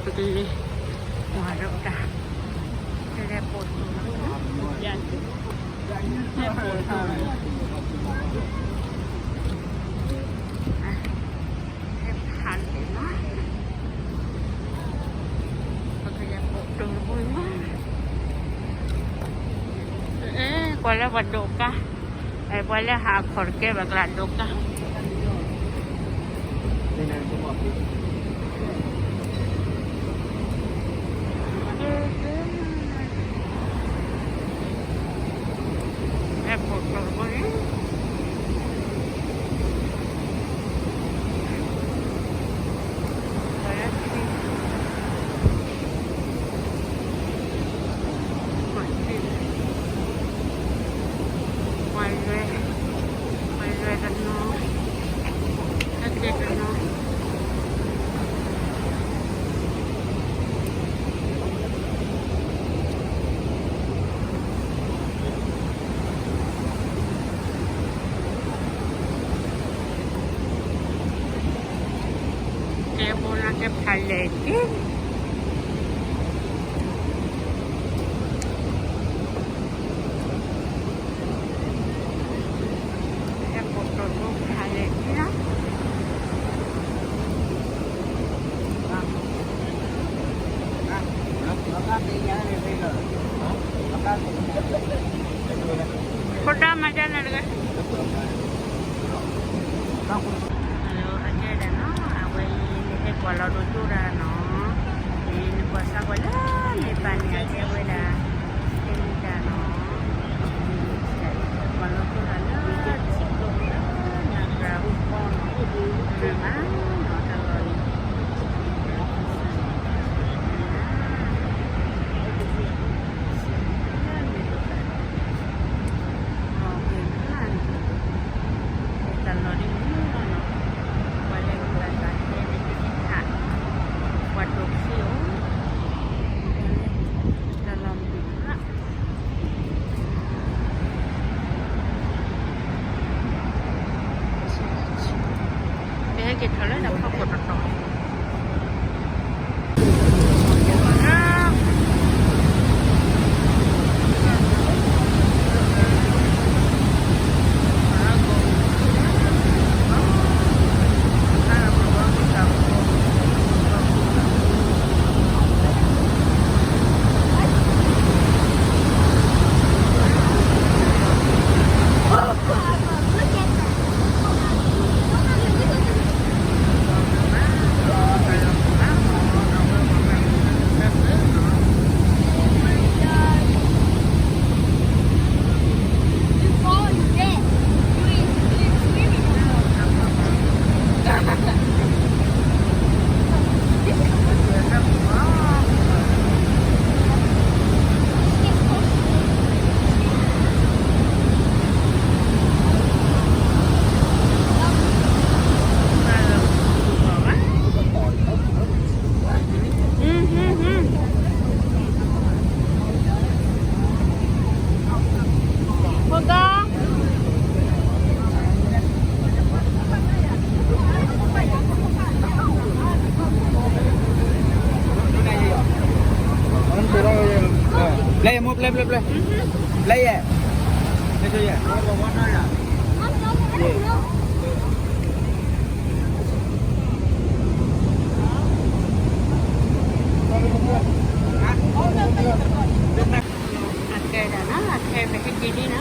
လံ, ဝၤဒိၣ်တၢ်, လဲၤပိာ်တိၤလီၤ, လဲၤပိာ်တိၤလီၤ, ဟဲဖးလံလီၤ, ပကလဲၤပိာ်တိၤလီၤ, ကွၢ်လၢပှၤဒိးကါ, ပှၤလၢဟးအခီၣ်တကဲဘၣ်ကျါဒိးကါ ပှၤလွဲ, ပှၤလွဲတနီၤ, ဟဲက့ၤတနီၤ, ကဲဘိလၢကဲဖးလဲၢ်က့ၤ ဟဲပိာ်တိၤဖးလဲၢ်က့ၤလီၤ. ဖိဒါမၤဒ်န့ၣ်တဂ့ၤ. အကဲဒၣ်နီၤ အဝဲအံၤ နဟဲကွၢ်လီၤဒိၣ်ကၠိတၢ်နီၤ, အံၤနကွၢ်စၢ်ကွၢ်လၢန့ၣ်ပၢ်န့ၣ် အကဲဝဲဒၣ် တဲမူတၢ်နီၤ, ကွၢ်လီၤကၠိတၢ်လၢထံကျိလၢ Niagara Falls နီၤ, မ့ၢ်မးနီၤ တၢ်လီၢ်အံၤ ပဟဲက့ၤထီၣ်လၢတၢ်ဖီခိၣ်တတီၤ ပျဲယမိၢ် ပျဲ ပျဲ ပျဲ, ပျဲယဲ, ပျဲယဲ. အကဲဒၣ်နီၤ အခဲပဟဲက့ၤလံနီၤ